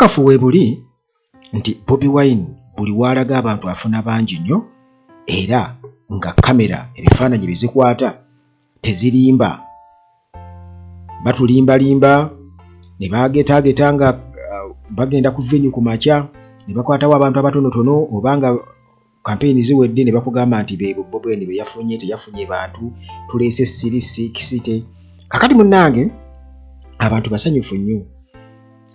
Obukakafu weebuli nti Bobi Wine buli w'alaga abantu afuna bangi nnyo era nga kamera ebifaananyi bye zikwata tezirimba. Batulimbalimba ne baagetaageta nga bagenda ku venue ku makya ne bakwatawo abantu abatonotono oba nga kampeyini ziwedde ne bakugamba nti beebo Bobi Wine be yafunye, teyafunye bantu, tuleese siri sikisite. Kakati munnange abantu basanyufu nnyo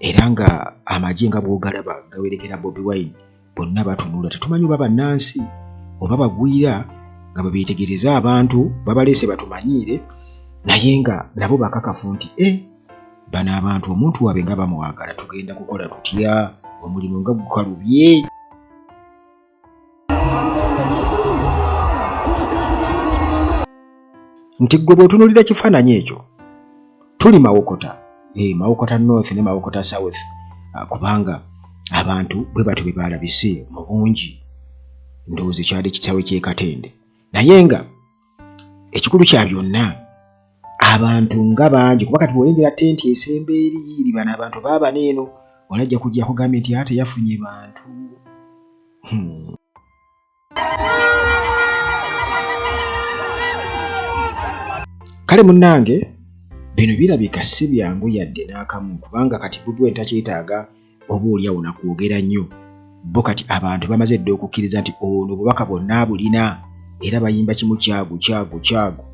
era nga amagye nga bw'ogalaba gawerekera Bobi Wine, bonna batunula, tetumanyi oba bannansi oba bagwira nga bwe beetegereza abantu babaleese batumanyiire, naye nga nabo bakakafu nti e bano abantu omuntu waabwe nga bamwagala, tugenda kukola tutya omulimu nga gukalubye. Nti ggwe bw'otunuulira ekifaananyi ekyo tuli Mawokota, Mawokota North ne Mawokota South, kubanga abantu bwe batyo bwe baalabise mu bungi. Ndowooza ekyali ekisaawe ky'e Katende, naye nga ekikulu kya byonna abantu nga bangi, kuba kati bw'olengera tenti esemba eri yiiri bano abantu baabano eno, oli ajja kujja akugambye nti ate yafunye bantu. Kale munnange bino birabika si byangu yadde n'akamu, kubanga kati Bobi Wine takyetaaga oba oli awo nakwogera nnyo. Bo kati abantu bamaze dda okukkiriza nti ono obubaka bwonna abulina era bayimba kimu kyagu kyagu kyagu.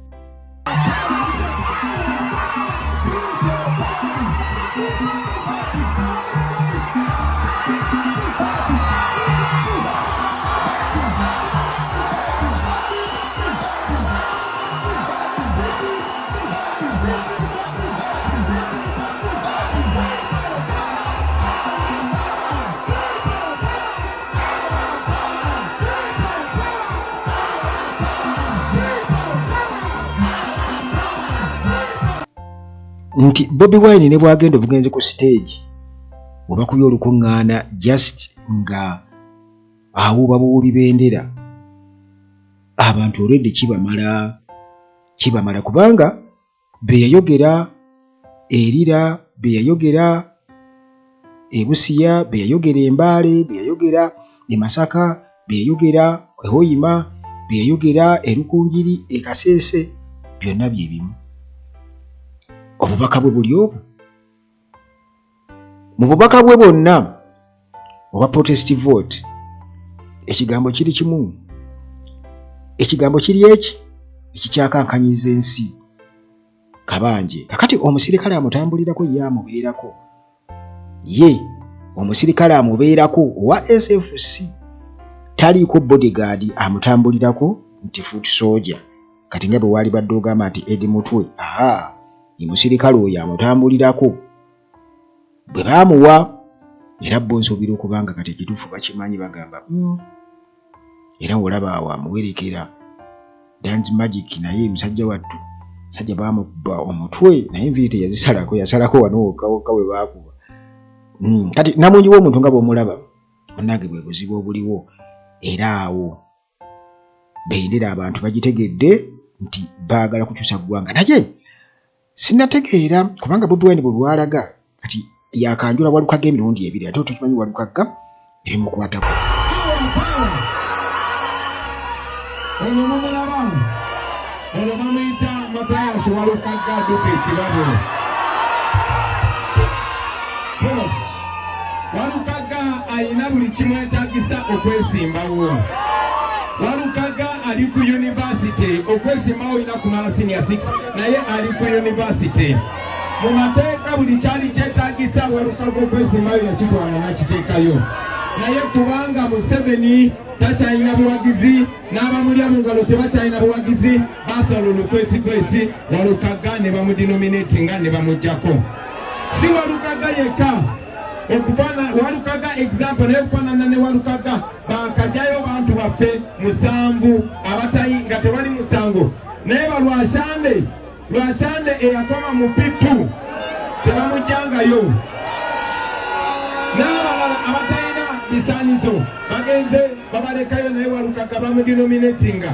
Nti Bobi Wine ne bw'agenda obugenzi ku siteegi webakubye olukuŋŋaana just nga awuuba buwuubi bendera, abantu already kibamala kubanga bye yayogera e Lira, bye yayogera e Busia, bye yayogera e Mbale, bye yayogera e Masaka, bye yayogera e Hoima, bye yayogera e Rukungiri, e Kasese, byonna bye bimu. Obubaka bwe buli obwo. Mu bubaka bwe bwonna obwa protest vote, ekigambo kiri kimu, ekigambo kiri eki ekikyakankanyiza ensi, kabanje. Kakati omusirikale amutambulirako ye amubeerako, ye omusirikale amubeerako owa SFC taliiko bodyguard amutambulirako nti foot soldier. Kati nga bwe waalibadde ogamba nti Eddie Mutwe, aha, ye musirikale oyo amutambulirako bwe baamuwa, era bo nsuubira okuba nga kati ekituufu bakimanyi, bagamba era olaba awo amuwerekera Danz Magic, naye musajja wattu musajja baamukuba omutwe naye enviiri teyazisalako, yasalako wano wokka wokka we baakuba. Kati namungi w'omuntu nga bw'omulaba munnange bwe buzibu obuliwo, era awo bendera abantu bagitegedde nti baagala kukyusa ggwanga, naye sinategeera kubanga Bobi Wine bwe lwalaga kati yakanjula Walukagga emirundi ebiri, ate tukimanyi Walukagga ebimukwatako. Ono mumulaba, ono bamuyita Mathias Walukagga adduka ekirabo. Walukagga alina buli kimwetaagisa okwesimbawo. Walukagga ali ku university, okwesimbawo olina kumala senior 6, naye ali ku university. Mu mateeka buli kyali kyetaagisa Walukagga okwesimbayo yakitwala n'akiteekayo, naye kubanga Museveni takyalina buwagizi n'abamulya mu ngalo tebakyalina buwagizi, basala olukwesikwesi Walukagga ne bamudenominatinga ne bamuggyako. Si Walukagga yekka, okufaanana Walukagga example, naye okufaanana ne Walukagga bakajjayo bantu baffe 7 abatayi nga tewali musango, naye balwashande Lwashande eyakoma mu P2 tebamugjangayo, n'abalala abatalina bisaanizo bagenze babalekayo, naye Walukagga bamudenominatinga.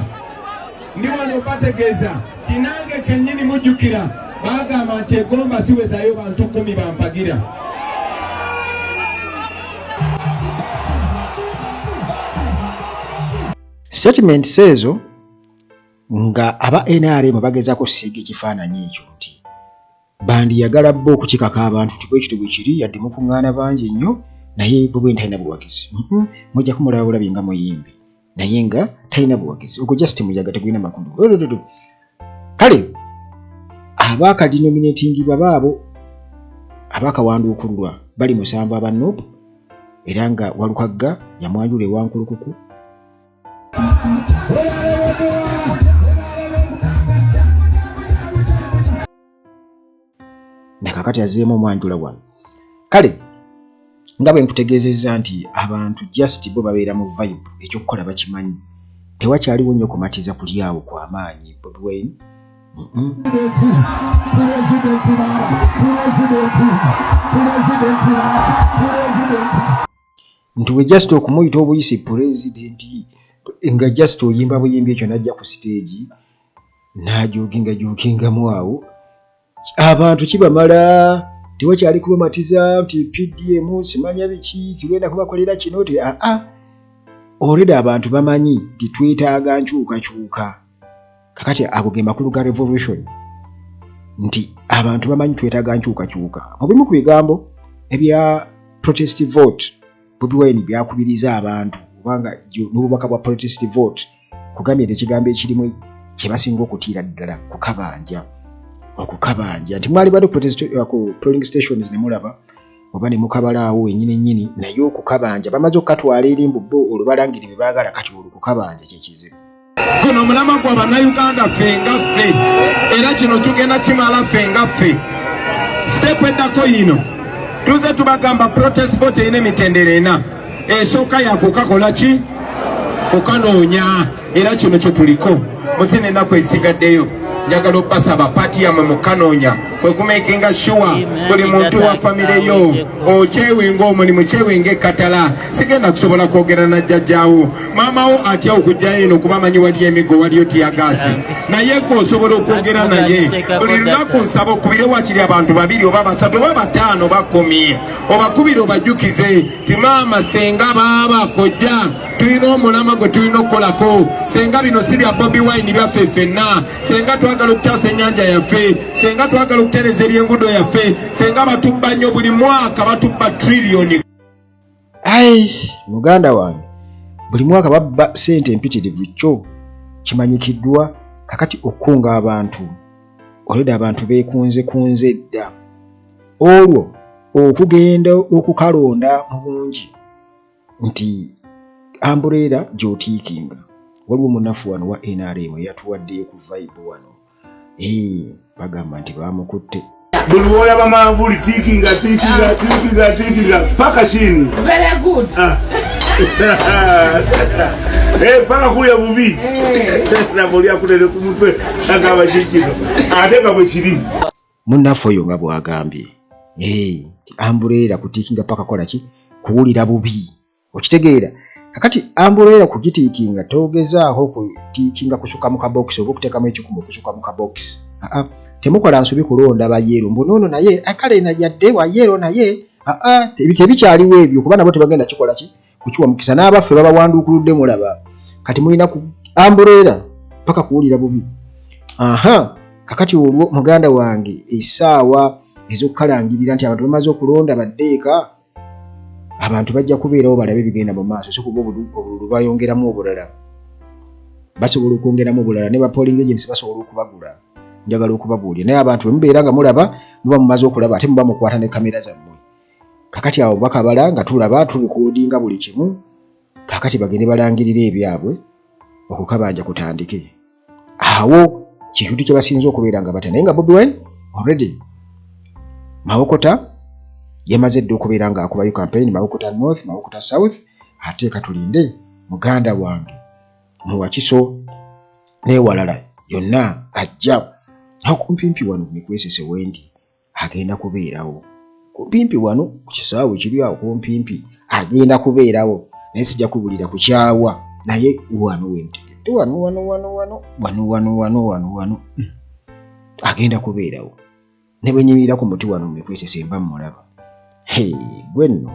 Ndi wano bategeeza nti nange kennyini mujjukira baagamba nti egomba siwezayo bantu 10 bampagira. Statements ezo nga aba NRM bagezaako okusiiga ekifaananyi ekyo nti bandiyagala bo okukikaka abantu nti bwekityo bwe kiri, yadde mukuŋŋaana bangi nnyo, naye Bobi Wine talina buwagizi. Mujja kumulaba bulabi nga muyimbi naye nga talina buwagizi, ogwo just muyaga tegulina makulu. Kale abaakadinominatingibwa baabo abaakawanduukululwa bali 7 aba NUP, era nga Walukagga yamwanjula ewa Nkulukuku. Nakakati azzeemu omwanjula wano. Kale nga bwe nkutegeezezza nti abantu just bo babeera mu vibe, ekyokukola bakimanyi, tewakyaliwo nnyo kumatiza kuli awo kwa maanyi. Bobi Wine nti we just okumuyita obuyisi pulezidenti nga just oyimba buyimbi ekyo n'ajja ku siteegi n'ajuukinga juukingamu awo abantu kibamala, tewakyali kubamatiza nti PDM simanya biki tugenda kubakolera kino ti aa already abantu bamanyi nti twetaaga nkyukakyuka. Kakati ago ge makulu ga revolution, nti abantu bamanyi twetaaga nkyukakyuka. Mu bimu ku bigambo ebya protest vote Bobi Wine byakubiriza abantu, obanga n'obubaka bwa protest vote kugambye nti ekigambo ekirimu kye basinga okutiira ddala kukabanja, okukabanja nti mwali bali ku polling stations ne mulaba oba ne mukabala awo wennyini nnyini, naye okukabanja bamaze okukatwala eri mbu bo olwo balangire bye baagala. Kati olwo kukabanja kye kizibu. Guno omulama gwa Bannayuganda ffe nga ffe, era kino tugenda kimala ffe nga ffe. Step eddako yino tuze tubagamba protest vote erina emitendera ena. Esooka yakukakola ki? Kukanoonya, era kino kye tuliko muzino ennaku esigaddeyo. Njagala obbasaba paati yammwe mukanoonya kwe kumakinga sure buli muntu wa famire yo okyewenga omulimu, kyewenga ekkatala. Sigenda kusobola kwogera na jjajjaawo, maama wo atya okujjayo eno kuba amanyi waliyo emigo, waliyo tiyagaasi, naye gwe osobola okwogera naye buli lunaku. Nsaba okubire wakiri abantu 2 oba 3 oba 5 oba 10, obakubire obajjukize ti maama, senga, baaba, kojja, tulina omulama gwe tulina okukolako. Senga bino si bya Bobi Wine, byaffe ffenna. Senga twagala okutaasa ennyanja yaffe, senga twagala okutereza ebyenguudo yaffe, senga batubba nnyo, buli mwaka batubba triliyoni. Ai muganda wange, buli mwaka babba ssente empitirivu, kyo kimanyikiddwa. Kakati okukunga abantu olwedde abantu beekunze kunze dda, olwo okugenda okukalonda mu bungi nti umbrella gy'otiikinga. Waliwo munafu wano wa NRM eyatuwaddeyo ku vibe wano, bagamba nti bamukutte. Buli lwolaba manvuli tiikinga tiikinga tiikinga tiikinga paka chini. Very good. Paka kulya bubi nabo oli akunene ku mutwe agamba kikino ate nga bwe kiri. Munnaffe oyo nga bw'agambye umbrella kutiikinga paka kola ki? Kuwulira bubi, okitegeera? Kakati umbrella kugitiikinga togezaako kutiikinga kusuka mu kabokisi oba okuteekamu ekikumu okusuka mu kabokisi. Aa, temukola nsobi kulonda ba yellow mbu noono naye kale yadde wa yellow naye aa, tebikyaliwo ebyo, kuba nabo tebagenda kikola ki kukiwa mukisa, n'abaffe babawanduukuludde. Mulaba kati mulina ku umbrella paka kuwulira bubi. Aha, kakati olwo muganda wange essaawa ez'okukalangirira nti abantu bamaze okulonda badde eka, abantu bajja kubeerawo balabe bigenda mu maaso, si kuba obululu bayongeramu obulala, basobola okwongeramu obulala ne ba polling agents basobola okubagula. Njagala okubabuulira, naye abantu bwe mubeera nga mulaba muba mumaze okulaba, ate muba mukwata ne kamera zammwe. Kakati awo bakabala nga tulaba tulikodinga buli kimu. Kakati bagende balangirire ebyabwe, okukabanja kutandike awo, kintu kye basinze okubeera nga batya. Naye nga Bobi Wine already Mawokota yamaze dda okubeera ng'akubayo campaign, Mawokota North, Mawokota South, ate katulinde muganda wange mu Wakiso n'ewalala yonna ajja awo kumpimpi wano mikwesese wendi agenda kubeerawo kumpimpi wano ku kisaawe kiri awo kumpimpi agenda kubeerawo, naye sijja kubulira kukyawa, naye wano wentegedde wano wano wano wano wano wano wano wano wano agenda kubeerawo, ne bwe nyimirira ku muti wano mikwesese mba mmulaba. Gwe nno.